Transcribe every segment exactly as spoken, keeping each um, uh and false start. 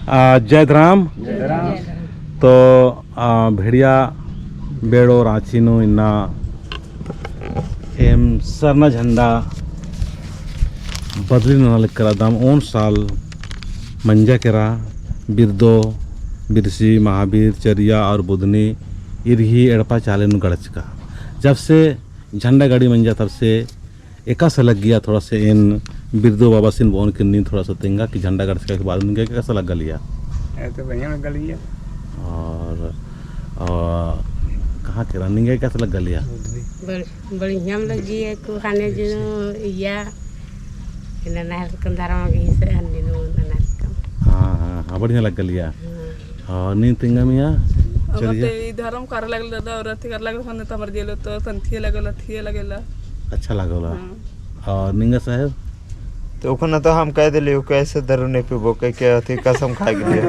आ, जय धरम। जय धरम। तो, आ, भेड़िया बेड़ो राँची नू इन्ना एम सरना झंडा बदली नना लक्करा दम ओन साल मंजा केरा बिरदो, बिरसी, महाबीर, चरिया और बुधनी इरही एड़पा चाले नू गड़चका। जब से झंडा गड़ी मंजा तब से एकासे लग्गिया थोड़ा से एन बिरदो बाबासिन बओन कि नीन थोड़ा सा तेंगा कि झंडा गड़चका के बाद निंगा एकासे लग्गा लिया? ए तो बढ़िया लग्गा लिया। और, और कहाँ केरा निंगा एकासे लग्गा लिया? बढ़-, बढ़िया लग्गिया को खाने जो या, इन्ना नहर कम धर्म के हिस्से अन्नी नो नहर कम। हाँ, हाँ, हाँ, बढ़िया लग्गा लिया। हाँ। हाँ, नीन तेंगा मिया? अमा चलिए। ते ई धर्म कर लगल दादा, और अथी कर लगल, होने तो हमर जेलो तो संथिये लगल, अथिये लगल। अच्छा लगल। हाँ। और निंगा साहेब? तो ओखना तो हम कह देली, ओके ऐसे दारू नहीं पीबो, कह के अथी कसम खा के लिए।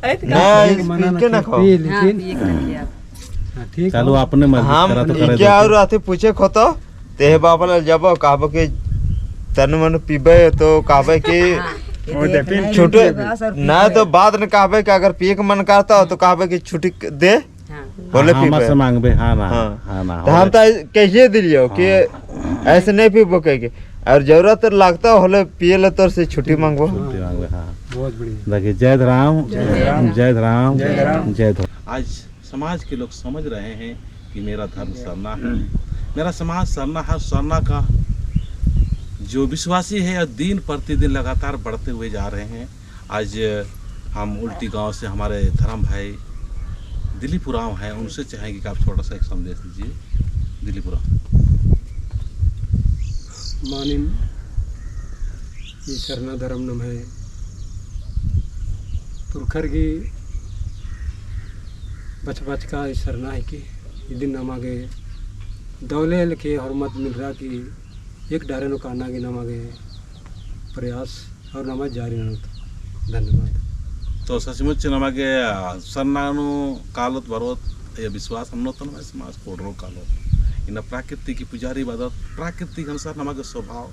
ऐसे ना, कसम। इनके ना खाओ। पी, हाँ, लेकिन पी के रखिए आप। हाँ, ठीक चलो, हो। अपने मर्जी हम करा तो करे इनके देते। और अथी पूछे खो तो, ते हे बाबा लाल जाबो, कहबो कि तनु मनु पीबे तो कहबे कि हाँ, ये वो देख, देखिन। नहीं छुट्टी, पीबा, सर, ना पीबे। तो बाद में कहबे कि अगर पिए के मन करता हो तो कहबे कि छुट्टी दे, हाँ। होले हाँ, पीबे। हमर से मांगबे, हाँ ना, हाँ। हाँ ना, तो हम होले। तो कहिए दिलियो कि हाँ। ऐसे नहीं पीबो कह के, और जरूरत लगता होले पिए ले तोर से छुट्टी मांगबो। छुट्टी मांगबे, हाँ। बहुत बढ़िया। देखिए, जय धरम, जय धरम। जय धरम, जय धरम। जय धरम। आज समाज के लोग समझ रहे हैं कि मेरा धर्म सरना है, मेरा समाज सरना है। सरना का जो विश्वासी है, यह दिन प्रतिदिन लगातार बढ़ते हुए जा रहे हैं। आज हम उल्टी गांव से हमारे धर्म भाई दिलीप उरांव हैं, उनसे चाहेंगे कि आप छोटा सा एक संदेश दीजिए। दिलीप उरांव। मानिम, ई सरना धर्म नम्है पुरखर गही बचबचका ई सरना हिके, इदिन नमा गे दव ले लेखे होरमत मिलरा की एक डारे नू काना गे नमा गे प्रयास और नमा जारी ननोत। धन्यवाद। तो सचमुच नमा गे, आ, सरना नू कालोत बरोत, ये विश्वास हमनो तो नमा समाज कोडरो कालोत। इन्ना प्राकृतिक की पुजारी बअदत, प्राकृतिक अनुसार नमा गे स्वभाव,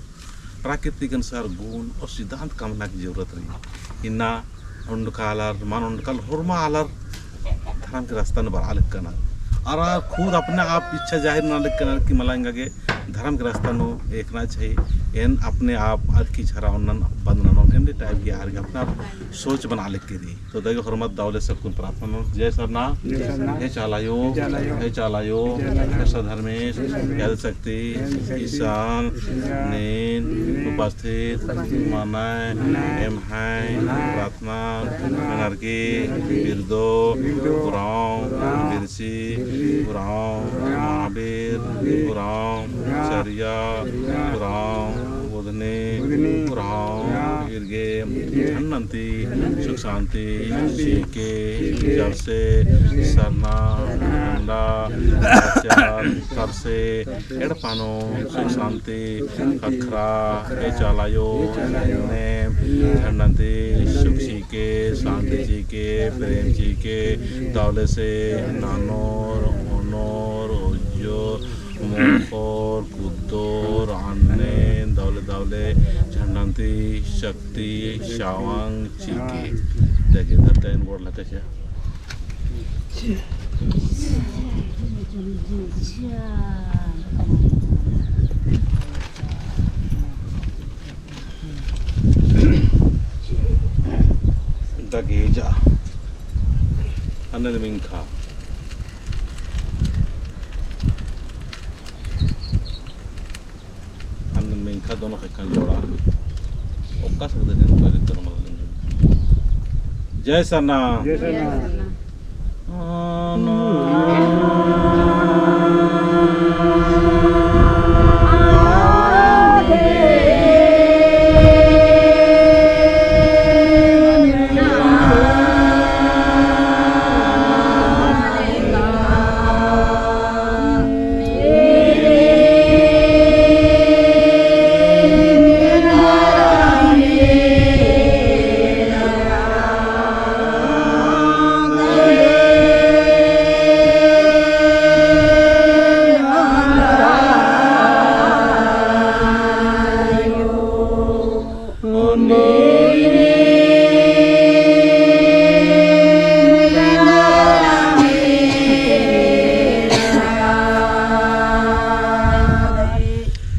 प्राकृतिक अनुसार गुण और सिद्धांत कमना की जरूरत रई। इन्ना ओंडका आलर, मल ओंडका आलर, होरमा आलर धर्म के रास्ता नू बरआ लक्कनर। और खुद अपने आप इच्छा जाहिर नना लक्कनर कि मला एंगा गे धर्म के रास्ता नू एकना चाहिए। एन अपने आप अरखी झरा ओन्नन बंद ननोन, एन्ने type के आर के अपने आप सोच बना लक्की रई। तो दगे होरमत दव ले सक्कुन प्रार्थना ननोन। जय सरना। जय सरना। हे चाला आयो। हे चाला आयो। हे चाला आयो। हे चाला आयो। हे सधर्मेस। हे सधर्मेस। हे आदिशक्ति। हे आदिशक्ति। इसन। इसन। नीन। नीन। उपस्थित। उपस्थित। मनय। मनय। एम्है। एम्है। प्रार्थना। प्रार्थना। ननर की। ननर की। बिरदो। बिरदो। उरांव। उरांव। बिरसी। बिरसी। उरांव। उरांव। महाबीर। महाबीर। उरांव। उरांव। चरिया। चरिया। उरांव। उरांव। बुधनी। बुधनी। उरांव। उरांव। इरगे। इरगे। झंडन ती सुख शांति चिके, जब से सरना झंडा रहचा, तब से एड़पा नू सुख शांति ख़क्खरा। हे चाला आयो, एन्ने झंडन ती सुख चिके, शांति चिके, प्रेम चिके, दव ले से नानोर, ओनोर, उज्जोर, मोख़ोर, कुद्दोर, अन्ने दव ले दव ले झंडन ती शक्ति चावंग चिके। देखे, धरते एन गोड़ लगे छे। दगे जा। अन्ने मिंखा। अन्ने मिंखा दोनों ख़ेक्खन जोड़ा। ओक्का सकते हैं तो इधर मतलब। जय सरना। जय सरना। आ, ना।